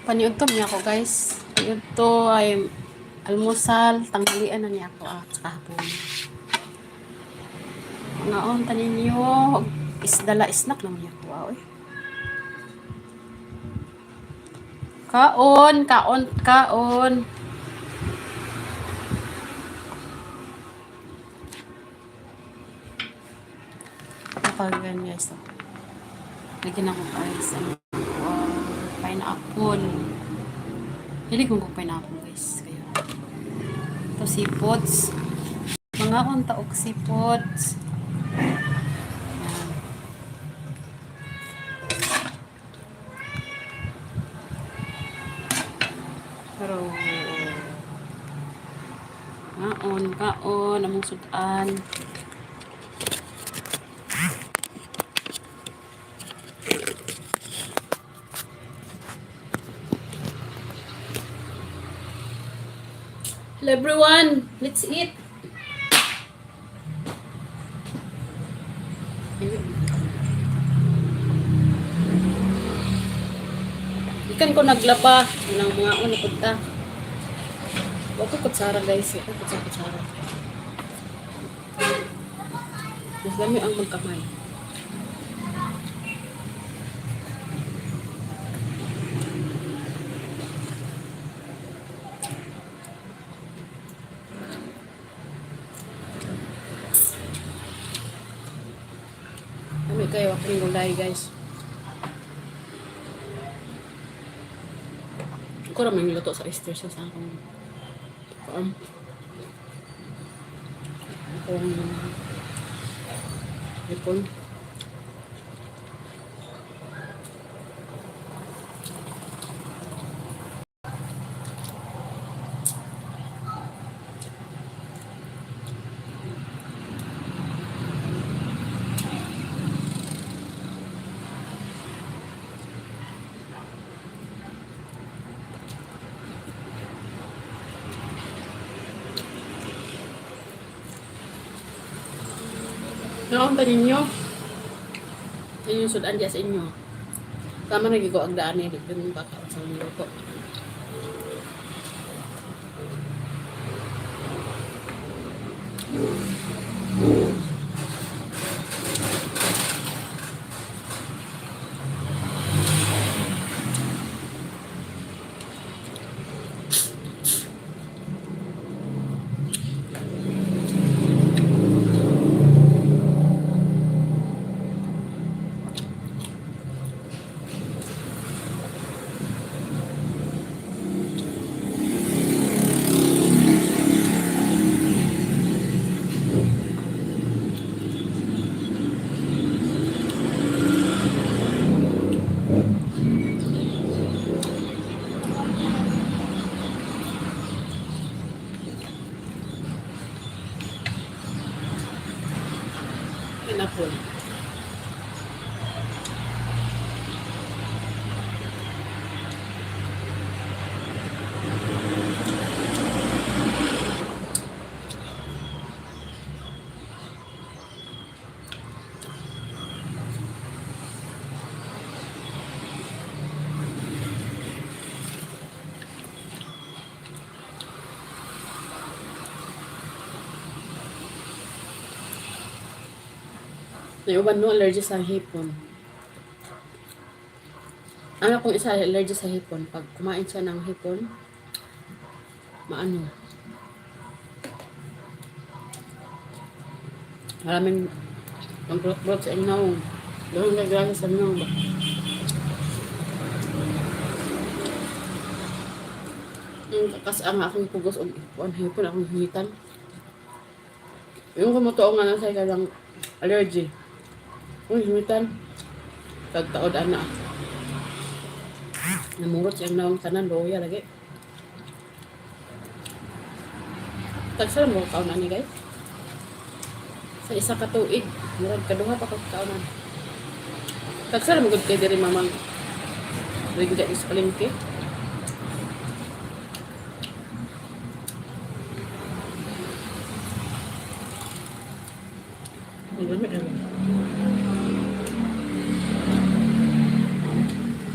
Paniudto niya ako, guys. Paniudto ay almusal, tanghalian na niya ako tsaka hapon. Ngaon tanin niyo, isdala snack naman niya ako. Wow, eh. Kaon, kaon, kaon. Kapag yan, guys. Lagyan ako guys. Pineapple. Hilig kong pineapple, guys. Kaya. Ito, seafoods. Mga kong taog seafoods. Yan. Pero, kaon, among sudan. Hello everyone, let's eat. Ikan ko naglaba ng mga una punta. Wag ko kutsara guys, wag ko kutsara. Mas dami ang magkamay. Kami kayo aking gulay guys. Ako naman yung luto sa Easter sa akong farm. Akong hipon. Nakaunta ninyo. Yan yung sudan dyan sa inyo. Tama na gigo ang daan niya. Dito yung baka sa mga luto. Pineapple. May uban no allergy sa hipon. Ano kung isa allergy sa hipon? Pag kumain siya ng hipon, maano? Maraming pang-brot sa inyo. Doon naggrasa sa inyo ba? Kasi ang aking pugos o hipon, akong himitan. Yung kumutuong nga na sa ikalang allergy. Uy, himitan. Tagtaod ana. Namurot siyang nawang tanan, loya lagi. Tagsara mo kaunan ni guys. Sa isa ka tuig, murag kaduha pa kaunan. Tagsara mo gud kay diri mamang rigda is palengke.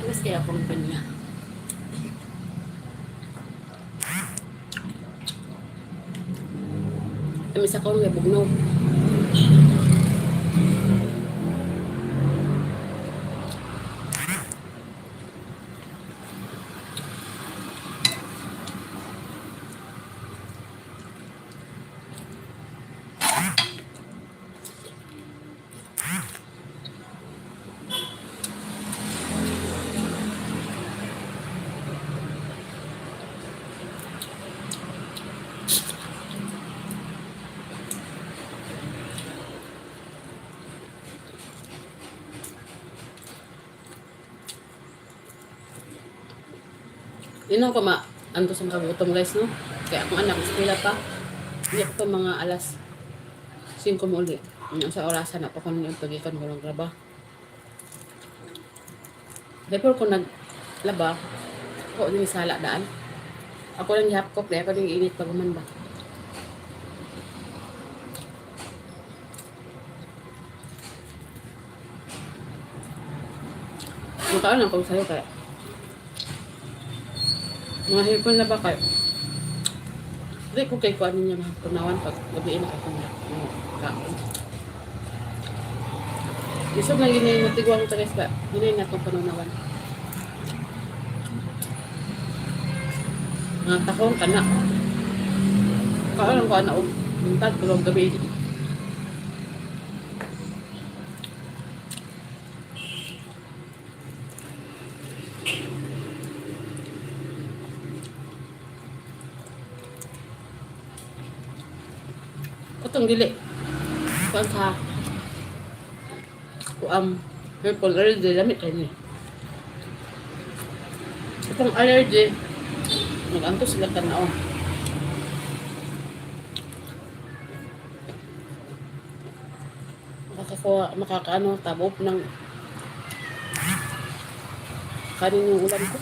Terus kaya akong kanya. Ang isa ko may bugnaw. Yun ako anto sa mga gutom guys, no? Kaya akong anak, eskwela pa. Hindi ko mga alas 5 mo ulit. Sa orasan ako kung yung pag-ikon ko ng graba. Before ko naglaba, ako din sala daan. Ako lang ihapkop, kaya ako din init pag umanda. Mukhaan lang kung sa'yo kaya. Mga hipon na ba kayo? Hindi ko kay kuha ninyo mga punawan pag gabiin ako ng kaon. Isog na yun yung matigwang sa guys ba? Yun yung natong panunawan. Mga takong kana. Kaon lang ko na untad tulong gabi. Itong dili. Kuan sa purple allergy lamit kayo. Itong allergy nag-anto sila tanaw. Makakaano tabop ng kanin yung ulam ko.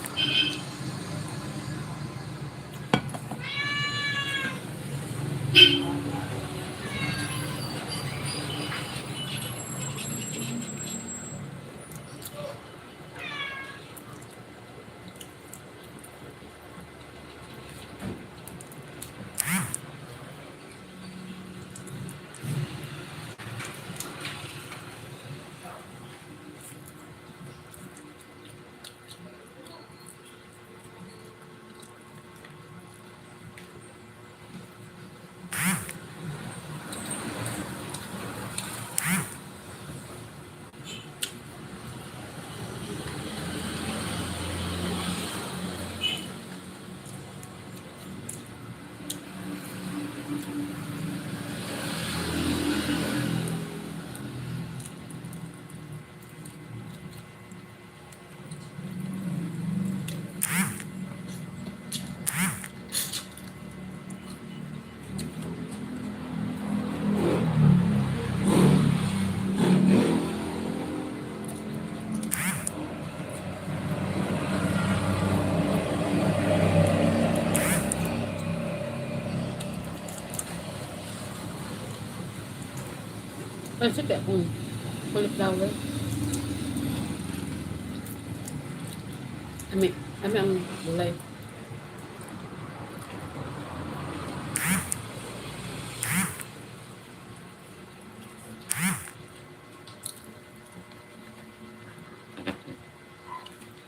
Pansit ya, cauliflower. Ami ang gulay.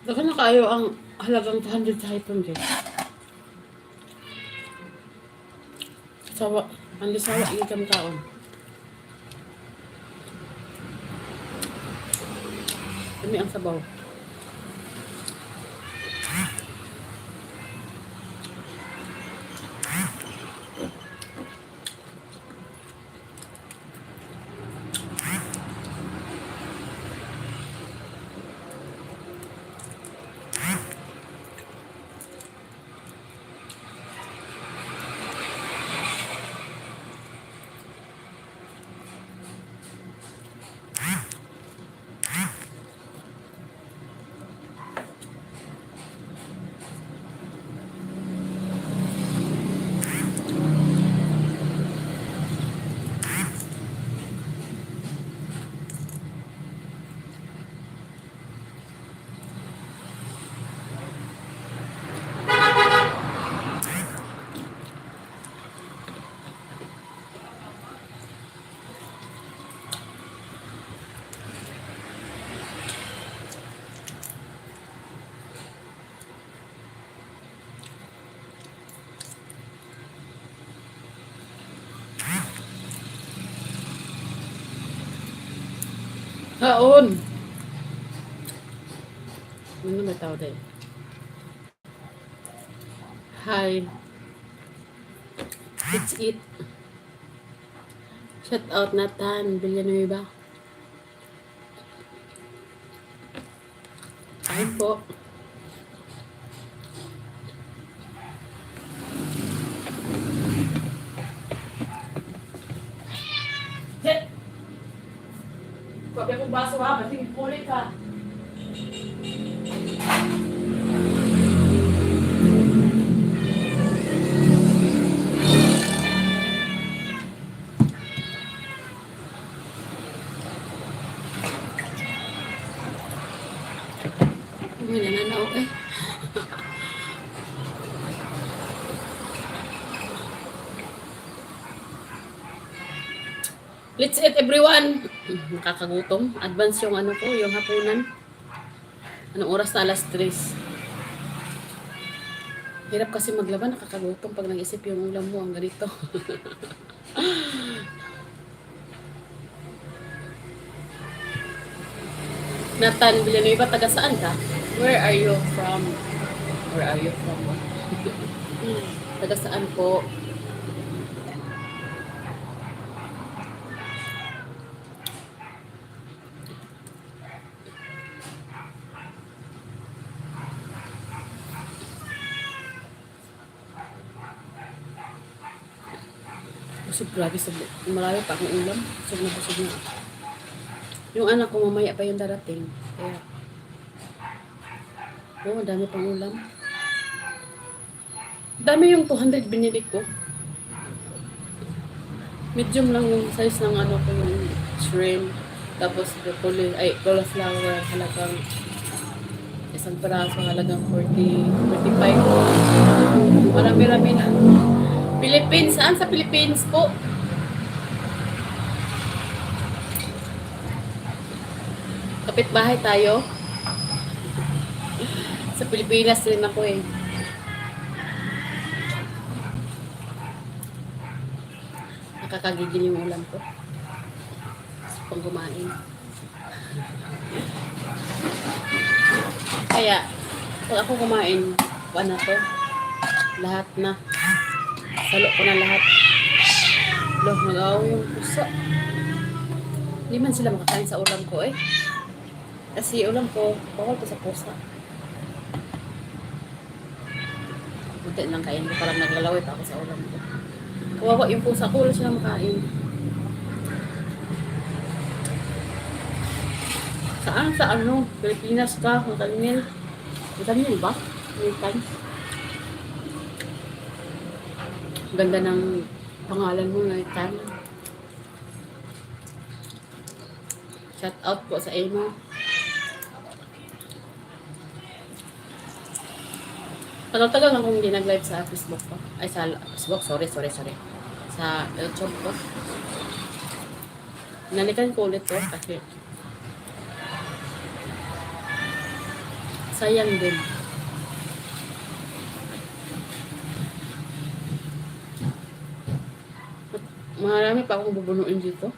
Dagan na kayo ang halagang 200 sa hipon guys. Sawa, ang sawa ini kam kaon. Kami ang sabaw. Kaon. Ano ba tawag dahil? Hi. Let's eat. Shout out Nathan Villanueva. Kain po. Jet! Huwag akong baso ha, bating kulit ka. May nananaw eh. Let's eat everyone. Nakakagutom. Advance yung ano ko, yung hapunan. Anong oras na? Alas 3. Hirap kasi maglaban, nakakagutom pag nag-isip yung ulam mo, ang ganito. Nathan Villanueva, taga saan ka? Where are you from? Where are you from? Taga saan po? Busog, grabe sa malayo pa akong ulam. Busog na. Yung anak ko mamaya pa yung darating. Kaya, ang dami pang ulam. Dami yung 200 binili ko. Medium lang yung size ng ano ko, yung shrimp. Tapos broccoli, cauliflower, halagang isang peraso, halagang 45. Marami-rami na. Philippines, saan sa Philippines po? Kapitbahay tayo. Sa Pilipinas rin ako eh. Nakakagigil yung ulam ko. Pang kumain. Kaya, pag ako kumain, na to. Lahat na. Salo ko na lahat. Loh, nag-aaway yung puso. Hindi man sila makakain sa ulam ko eh. Kasi ulam ko, bawal ko sa pusa. Buti lang kain ko, parang naglalawit ako sa ulam ko. Kawawa yung pusa ko, wala silang makain. Saan? Sa ano? Pilipinas ka? Matalmil? Matalmil ba? Militan? Ganda ng pangalan mo, Militan. Shout out po sa Emo. Tagal-tagal akong hindi nag-live sa Facebook ko. Ay, sa Facebook, sorry. Sa YouTube ko. Nalikan ko ulit to kasi sayang din. Marami pa akong bubunuin dito.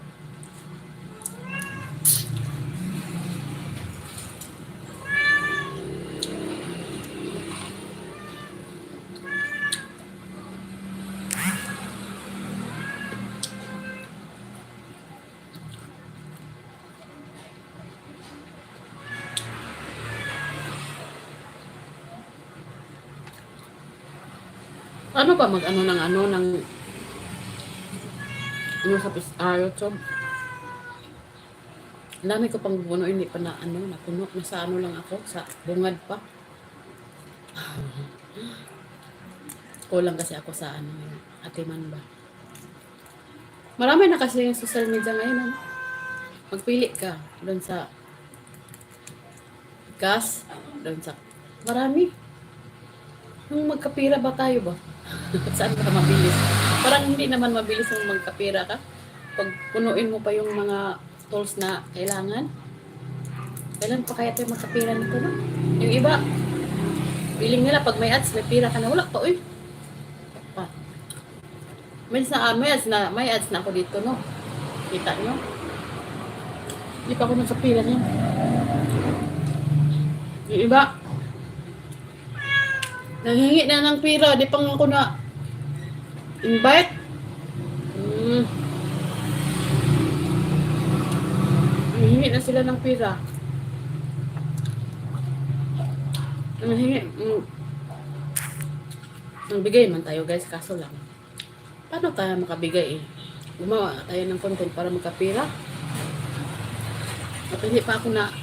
Ano ba mag-ano ng sa YouTube? Ang dami ko pang bubuno, hindi pa na napuno. Nasa lang ako, sa bungad pa. Kulang kasi ako sa Atiman ba. Marami na kasi yung social media ngayon. Magpili ka doon sa gas, doon sa marami. Nung magkapira ba tayo ba? Saan ka mabilis? Parang hindi naman mabilis ang magkapira ka. Pag punuin mo pa yung mga tools na kailangan. Kailan pa kaya tayo magkapira nito, no? Yung iba, biling nila pag may ads, may pira ka na. Wala pa, uy. Pa. May ads na ako dito, no? Kita nyo? Di pa ako nagkapira niya. Yung iba, nanghingi na ng pira, di pa nga ako na invite. Nanghingi na sila ng pira. Nanghingi, nagbigay man tayo guys, kaso lang. Paano tayo makabigay eh? Gumawa tayo ng content para magkapira. At hindi pa ako na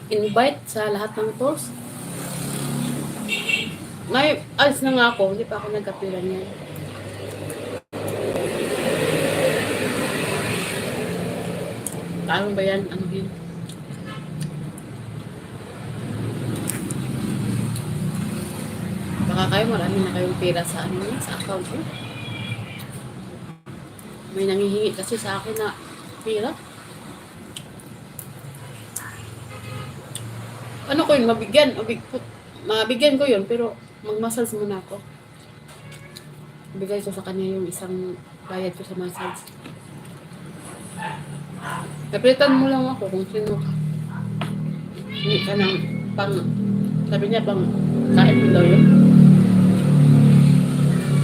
invite sa lahat ng post. May alis na nga ako, hindi pa ako nagkapira niya. Ano ba yan? Ano yun? Baka kayo marami na kayong pera sa ano niya, sa account niya. May nangihingi kasi sa akin na pera. Ano ko yun? Mabigyan ko yun, pero mag-massage muna ako. Bigay ko sa kanya yung isang bayad ko sa massage. Kapitan mo lang ako kung sino ka. Hindi ka ng sabi niya bang kain mo daw yun.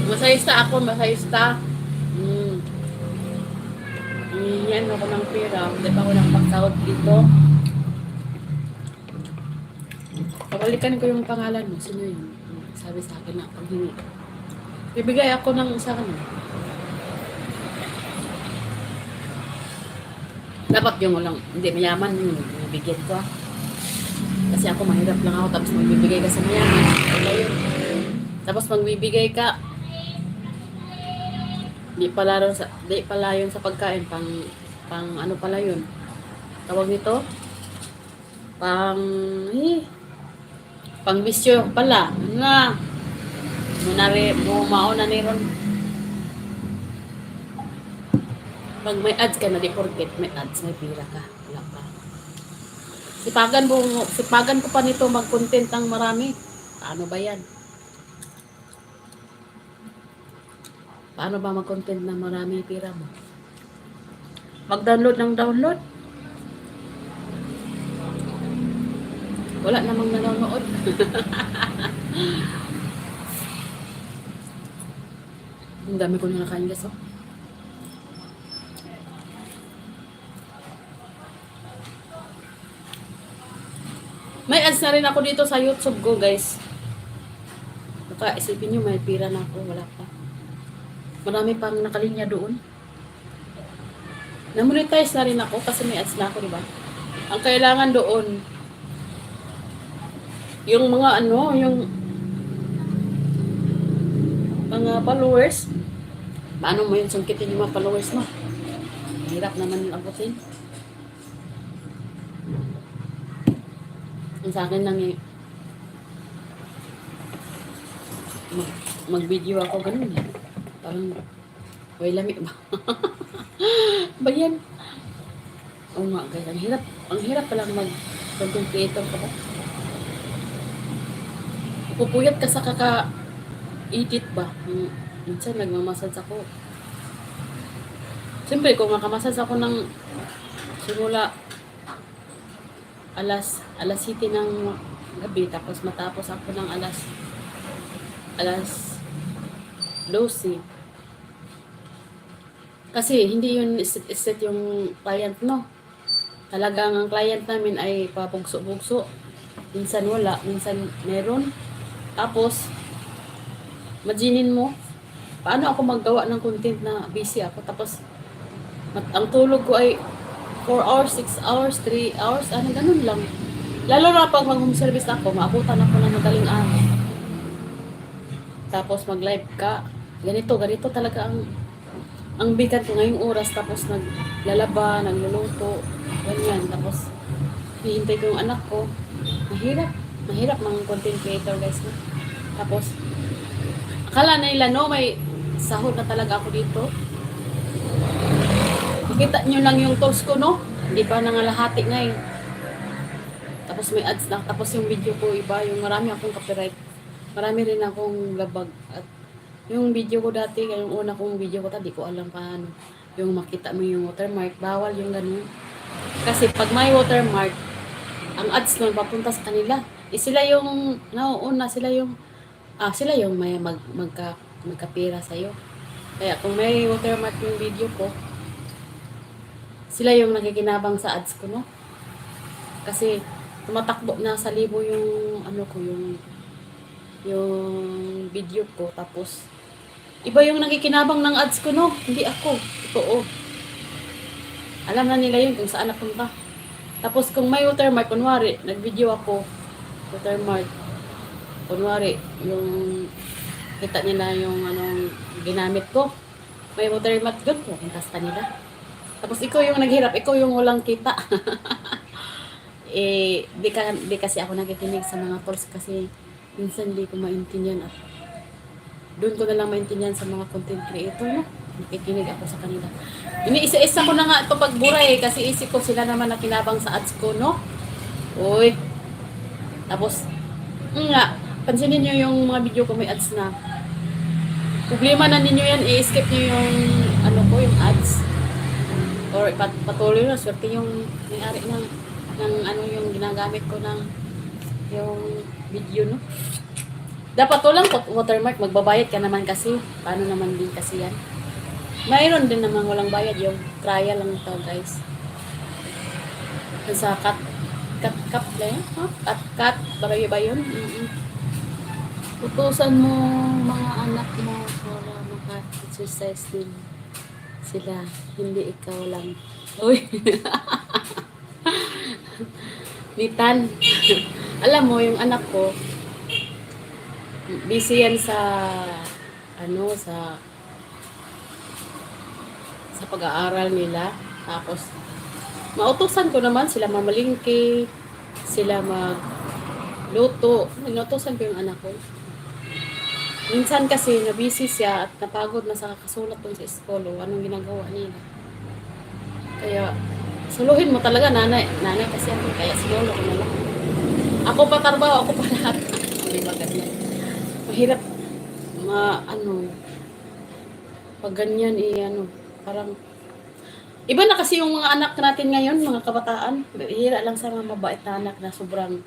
Masayista ako, masayista. Yan ako ng pera. Hindi pa ako ng pag-sahod dito. Pabalikan ko yung pangalan mo. Sino yun? Sabi sa akin na paghingi. Bibigay ako ng isa ka na. Dapat yung lang, hindi mayaman yung bibigyan ko. Kasi ako mahirap lang ako tapos magbibigay ka sa mayaman. Tapos magbibigay ka, di pala yun sa pagkain, pang ano pala yun. Tawag nito? Pang bisyo pala. Na. Mauna ni ron. Pag may ads ka na, di forget, may ads, may pira ka. Wala pa. Sipagan ko pa nito mag-content ng marami. Paano ba yan? Paano ba mag-content ng marami pira mo? Mag-download ng download? Wala namang nanonood. Ang dami ko na nakain guys, oh. May ads na rin ako dito sa YouTube ko, guys. Baka isipin nyo, may pira na ako. Wala pa. Marami pang nakalinya doon. Na-monetize na rin ako kasi may ads na ako, diba? Ang kailangan doon, yung mga yung mga followers, paano mo yun sungkitin yung mga followers mo? Hirap naman abutin. Ang sa akin lang mag-video ako ganun eh. Parang, way lamig ba? Ba yan? Oo nga guys, ang hirap palang mag-content creator ka ba? Pupuyat ka sa kaka-edit ba? Minsan nagmamassage ako. Siyempre, kung makamassage ako ng simula alas 7 ng gabi, tapos matapos ako ng alas 12. Kasi hindi yun set yung client mo. Talagang ang client namin ay papugso-bugso. Minsan wala, minsan meron. Tapos, imaginin mo, paano ako maggawa ng content na busy ako. Tapos, ang tulog ko ay 4 hours, 6 hours, 3 hours, ganun lang. Lalo na pag mag-home service ako, maabutan ako ng madaling araw. Tapos mag-live ka. Ganito talaga ang bigat ko ngayong oras. Tapos naglalaba, nagluluto, ganyan. Tapos hihintay ko yung anak ko. Mahirap mga content creator guys. No? Tapos akala nila no, may sahod na talaga ako dito. Makita nyo lang yung tools ko, no? Hindi pa nangalahati ngayon. Tapos may ads lang. Tapos yung video ko iba, yung marami akong copyright. Marami rin akong labag. At yung video ko dati, yung una kong video ko, di ko alam paano. Yung makita mo yung watermark, bawal yung ganun. Kasi pag may watermark, ang ads nun papunta sa kanila. Sila yung nauuna, sila yung may magkapira sa'yo. Kaya kung may watermark yung video ko, sila yung nakikinabang sa ads ko, no? Kasi tumatakbo na sa libo yung yung video ko, tapos iba yung nakikinabang ng ads ko, no? Hindi ako. Totoo. Alam na nila yun kung saan napunta. Tapos kung may watermark, kunwari, nag-video ako, watermark, kunwari, yung kita nila yung ginamit ko, may watermark yun, pupunta sa kanila. Tapos ikaw yung naghirap, ikaw yung walang kita. Di kasi ako nakikinig sa mga tools kasi minsan di ko maintindihan at doon ko na lang maintindihan sa mga content creator, no? Nakikinig ako sa kanila. Iniisa-isa ko na nga ito pagburay kasi isip ko sila naman nakinabang sa ads ko, no? Uy. Tapos, nga, pansinin nyo yung mga video ko may ads na. Problema na ninyo yan, i-skip nyo yung yung ads. Or patuloy na, swerte yung may-ari ng yung ginagamit ko ng yung video, no? Dapat to lang watermark, magbabayad ka naman kasi. Paano naman din kasi yan? Mayroon din naman walang bayad, yung trial lang ito, guys. Sa cut na yun, cut, ba yun? Utusan mo mga anak mo para maka-exercise din sila, hindi ikaw lang. Uy. Nitan. Alam mo, yung anak ko, busy yan sa pag-aaral nila. Tapos mautusan ko naman sila mamalingki, sila magluto. Inutusan ko yung anak ko. Minsan kasi na-busy siya at napagod na sa kakasulat dun sa eskolo, anong ginagawa nila. Kaya suluhin mo talaga, nanay kasi ako, kaya sinolo ko na lang. Ako pa trabaho, ako pa lahat. Hindi ba ganyan? Mahirap pag ganyan parang iba na kasi yung mga anak natin ngayon, mga kabataan. Hira lang sa mga mabait na anak na sobrang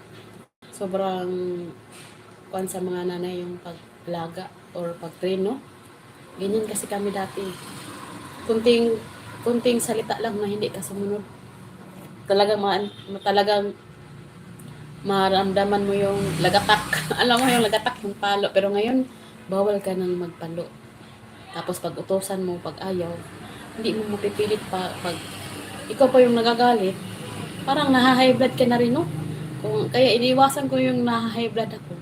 kuwan sa mga nanay yung paglaga or pagtrain, no? Ganyan kasi kami dati. Kunting salita lang na hindi ka sumunod. Talagang maramdaman mo yung lagatak. Alam mo yung lagatak, yung palo. Pero ngayon, bawal ka nang magpalo. Tapos pag utosan mo, pag ayaw, hindi mo mapipilit pag ikaw pa yung nagagalit, parang naha-high blood ka na rin, no? Kaya iniwasan ko yung naha-high blood ako.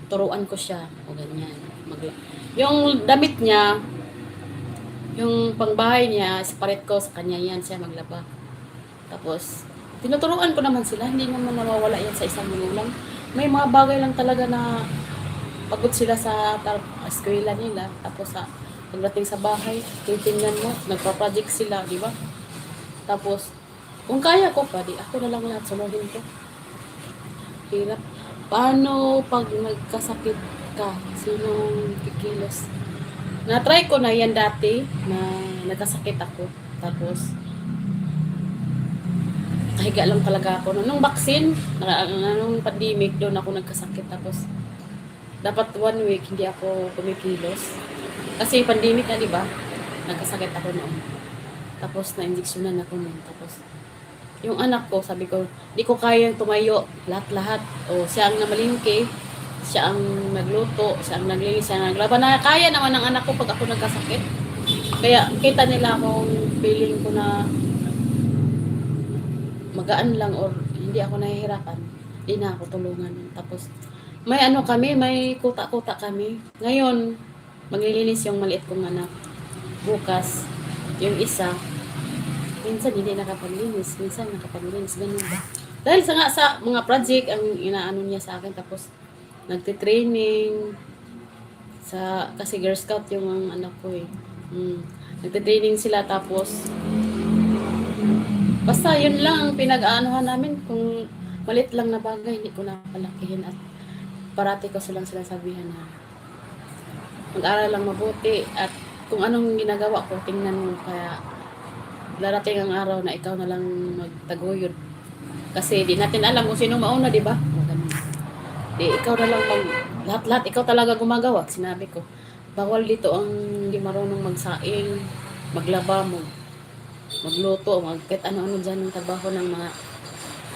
Turuan ko siya, o ganyan. Yung damit niya, yung pangbahay niya, separate ko sa kanya yan, siya maglaba. Tapos, tinuturuan ko naman sila, hindi naman nawawala yan sa isang magulang. May mga bagay lang talaga na pagod sila sa eskwela nila, tapos pagdating sa bahay, titingnan mo, nagpa-project sila, di ba? Tapos, kung kaya ko pa, di ako na lang lahat, suluhin ko. Hirap. Paano pag nagkasakit ka? Sinong kikilos? Na-try ko na yan dati, na nagkasakit ako. Tapos, kahiga lang talaga ako. Nung vaccine, nung pandemic, doon ako nagkasakit. Tapos, dapat 1 week hindi ako kumikilos. Kasi pandemic na, di ba? Nagkasakit ako noon. Tapos, na-injeksyonan ako noon. Tapos, yung anak ko, sabi ko, di ko kayang tumayo, lahat-lahat. O, siya ang namalingki, siya ang nagluto, siya ang naglinis, siya ang naglaban. Na kaya naman ng anak ko pag ako nagkasakit. Kaya, kita nila akong feeling ko na magaan lang or hindi ako nahihirapan. Hindi na ako tulungan. Tapos, may kuta-kuta kami. Ngayon, maglilinis yung maliit kong anak. Bukas, yung isa, minsan hindi nakapaglinis, minsan nakapaglinis, ganun ba? Dahil sa mga project ang inaano niya sa akin, tapos nagte-training kasi Girl Scout yung anak ko eh. Nagte-training sila, tapos basta yun lang ang pinag-aanuhan namin. Kung malit lang na bagay, hindi ko na palakihin at parati ko silang sinasabihan na mag-aral lang mabuti at kung anong ginagawa ko, tingnan mo. Kaya darating ang araw na ikaw na lang magtaguyod. Kasi di natin alam kung sino mauna, di ba? O, ganun. Di, ikaw na lang lahat-lahat, ikaw talaga gumagawa. Sinabi ko, bawal dito ang hindi marunong magsaing, maglaba mo, magluto, kahit ano-ano dyan ng trabaho ng mga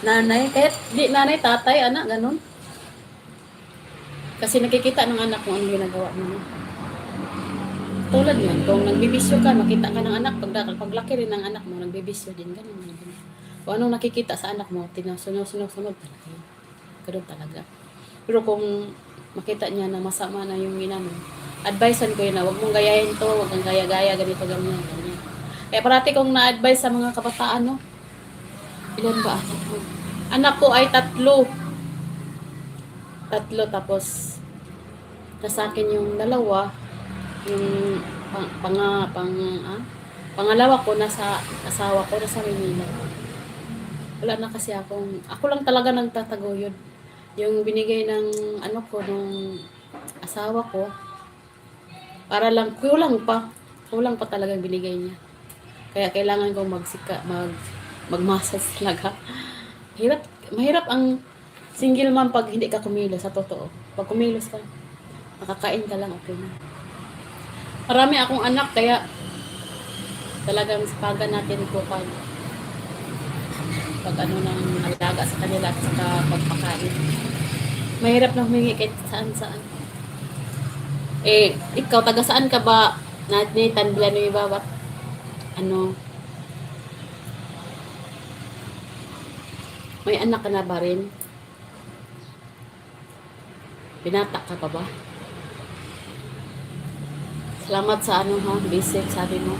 nanay. Kahit di nanay, tatay, anak, ganun. Kasi nakikita ng anak mo anong ginagawa mo. Tulad yan, kung nagbibisyo ka, makita ka ng anak, paglaki rin ng anak mo, nagbibisyo din, ganun. Kung anong nakikita sa anak mo, sunod talaga. Ganun talaga. Pero kung makita niya na masama na yung ginano, advisean ko yun na, huwag mong gayahin to, huwag kang gaya-gaya, ganito, ganyan. Kaya parati kong na-advise sa mga kabataan, no? Ilan ba anak ko? Anak ko ay 3. 3, tapos nasa akin yung 2, yung pangalawa ko nasa asawa ko, nasa Manila. Wala na kasi ako lang talaga nagtataguyod. Yung binigay ng ko nung asawa ko, para lang kulang pa talaga yung binigay niya. Kaya kailangan kong magmasas talaga. Mahirap ang single mom pag hindi ka kumilos, sa totoo. Pag kumilos ka, makakain ka lang, okay na. Marami akong anak, kaya talagang sapagan natin ko pag ng alaga sa kanila at saka pagpakain. Mahirap na humingi kahit saan-saan. Ikaw, taga saan ka ba? Nathan Villanueva ba? May anak ka na ba rin? Binata ka pa ba? Salamat sa basic, sabi mo.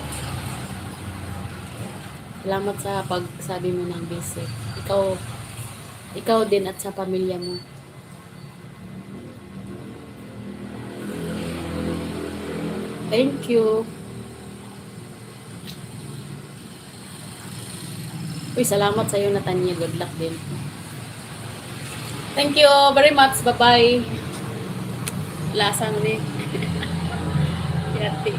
Salamat sa pagsabi mo ng basic. Ikaw din at sa pamilya mo. Thank you. Uy, salamat sa iyo, Natanya. Good luck din. Thank you very much. Bye-bye. Lasang ni. Yati.